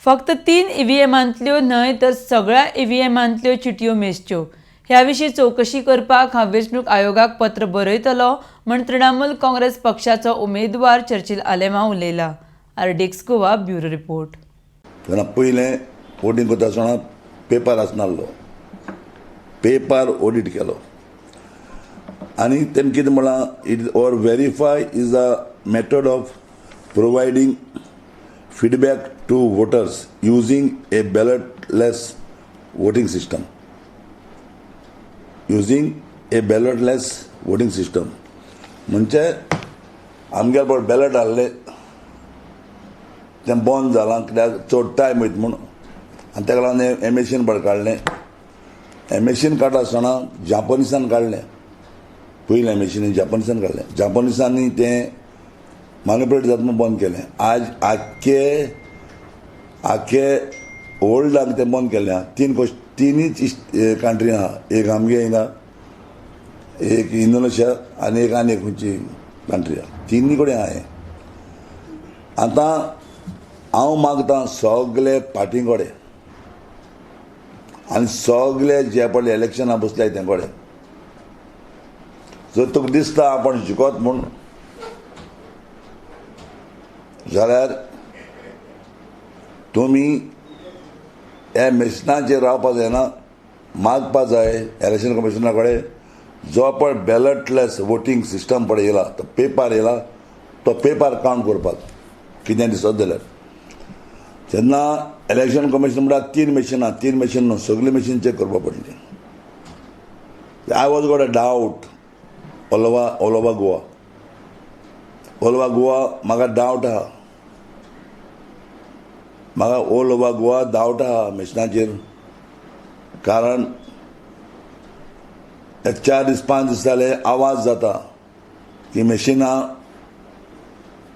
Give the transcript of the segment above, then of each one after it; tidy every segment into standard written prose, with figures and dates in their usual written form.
फक्त 3 ईव्हीएमांतल्यो न्हय तर सगळ्या ईव्हीएमांतल्यो चिटयो मेजच्यो. ह्या विशीं चवकशी करपाक हांव वेंचणूक आयोगाक पत्र बरयतलो म्हण तृणमूल काँग्रेस पक्षाचो उमेदवार चर्चिल आलेमांव उलयला. RDX Goa, bureau report. तेन्ना पयलें वोटींग करता आसतना पेपर आसनासलो, पेपर ऑडीट केलो आनी तेमी कितें म्हळां, it or verify is a method of providing feedback to voters using a ballotless voting system, using a ballotless voting system. म्हणजे आमगेर पळय बॅलट आहले तें बंद जालां, कित्याक चड टायम वयता म्हूण. आनी ताका लागून हें मॅशीन पळय काडलें. हें मॅशीन काडटा आसतना जापनिसान काडलें, पयलें मॅशीन जापनिसान काडलें. जापनिसांनी तें मॅनिपुलेट जाता म्हूण बंद केलें. आज आख्खे आख्खे वर्ल्डाक तें बंद केलें आहा. तीन तिनूच कंट्री आहा, एक आमगे हिंगा, एक इंडोनेशिया आनी एक आनी एक खंयची कंट्री आहा. तिनूय कडेन आहा हें. आतां हांव मागता सगळे पार्टी कडेन आनी सगळे जे पळय इलेक्शनां बसल्याय ते कडेन, जर तुका दिसता आपूण जिखत म्हूण जाल्यार तुमी ह्या मिशनाचेर रावपा जायना, मागपा जाय इलेक्शन कमिशना कडेन. जो पळय बॅलटलेस वोटींग सिस्टम पळय येयला, तो पेपर येयला, तो पेपर कावंट करपाक कितें दिसत जाल्यार. तेन्ना इलेक्शन कमिशन म्हणटा 3 मशिनां, 3 मशीन न्हू, सगळीं मशीन चॅक करपा पडली. I was got a doubt all over Goa, all over Goa म्हाका डावट आहा, म्हाका ऑल ओवर गोवा डावट आहा मशिनाचेर. कारण 4 दीस 5 दीस जाले आवाज जाता की मशिनां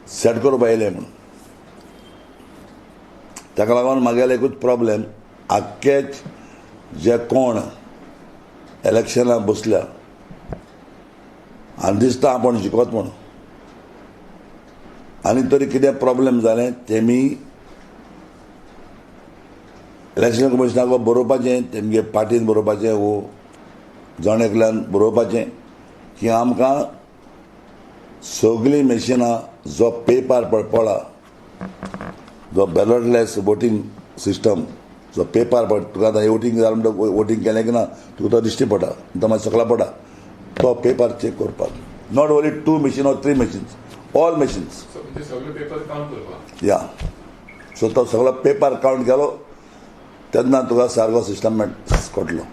सेट करपा येयले म्हूण. ताका लागून म्हागेले एकूच प्रॉब्लेम, आख्खेच जे कोण इलेक्शनाक बसल्या आनी दिसता आपूण जिखत म्हूण, आनी तरी कितें प्रॉब्लेम जालें तेमी इलेक्शन कमिशनाक बरोवपाचें, तेमगे पार्टीन बरोवपाचें वो जण एकल्यान बरोवपाचें की आमकां सगळीं मशिनां जो पेपर पळा, जो बॅलटलेस वोटींग सिस्टम जो पेपर पड, तुका आतां वोटींग जालें म्हणटा वोटींग केलें की ना तुका तो दिश्टी पडटा, तो मागीर सकला पडटा, तो पेपर चॅक करपाक. Not only 2 machine or 3 machines, all machines. या सो तो सगळो पेपर कावंट केलो तेन्ना तुका सारको सिस्टम कळटलो.